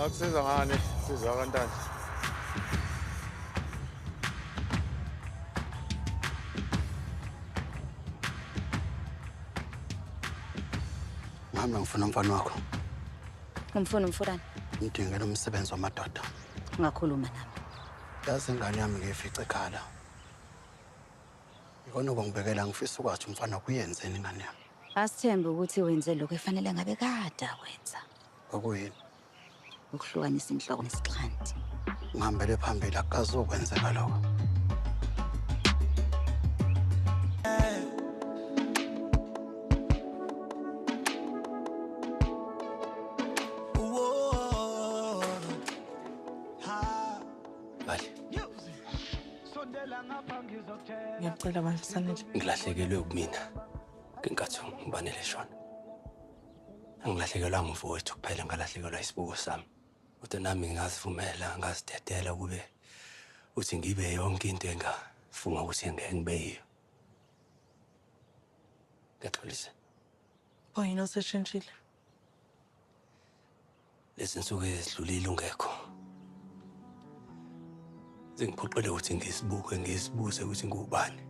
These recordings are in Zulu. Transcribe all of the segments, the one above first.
Ngakusiza ngani siza kantanje? Mama ngifuna umfana wakho. Ngimfuna umfurani? Ngidingela umsebenzi wamadoda. Ungakhuluma nami. Yazi ingane yami ngiyifice ekhala. Ikona okungibekela ngifisa ukwazi umfana kuyenzeni ingane yami. Asithembe ukuthi wenze lokho efanele ngabe kade akwenza. Okuyini? Ukuhlukanisa inhloko nesixhanti. Ngihambele phambili akukazokwenzeka lokho. Ngiyacela bandla Sanele. Ngilahlekelwe kumina ngenkathi ngibanele shona. Angilahlekelwanga umfowethu kuphela, ngalahlekelwa isibuko sami. Kodwa nami ngazivumela, ngazidedela kube uthi ngibe yonke into engafunga ukuthi ngeke ngibe yiyo. Ngiyaxolisa. Pho yini oseshintshile? Lezi nsuku ezidlulile ungekho. Zingiphoqele ukuthi ngisibuke, ngisibuze ukuthi ngubani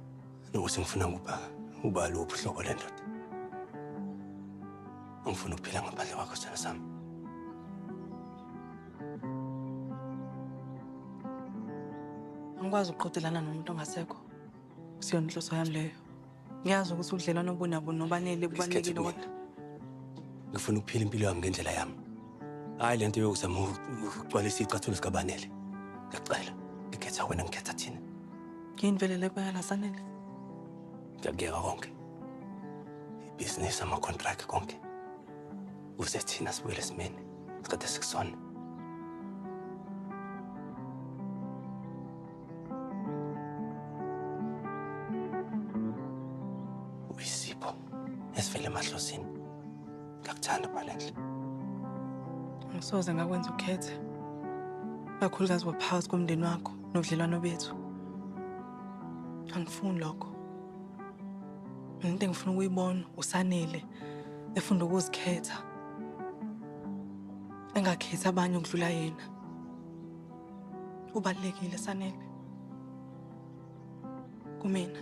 nokuthi ngifuna ukuba luphi uhlobo lendoda. Angifuni ukuphila ngaphandle kwakho sithando sami. Angikwazi ukuqhudelana nomuntu ongasekho. Kusiyona inhloso yami leyo. Ngiyazi ukuthi ubudlelwano obunabo noBanele bubalulekile kodwa ngifuna ukuphila impilo yami ngendlela yami. Hhayi le nto yokuzama ukugcwalisa icathulo sikaBanele. Ngiyacela. Ngikhetha wena, ngikhetha thina. Yini vele le bayala Sanele? Ngiyakuyeka konke. Ibhizinisi, ama-contract konke. Ukuze thina sibuyele esimeni sikade sikusona. Uyisipho esivele emahlosini. Ngiyakuthanda Balenhle. Angisoze ngakwenza ukhethe. Kakhulukazi waphakathi komndeni wakho nobudlelwano bethu. Angifuni lokho. Into engifuna ukuyibona uSanele efunda ukuzikhetha. Engakhethi abanye ukudlula yena. Ubalulekile Sanele. Kumina.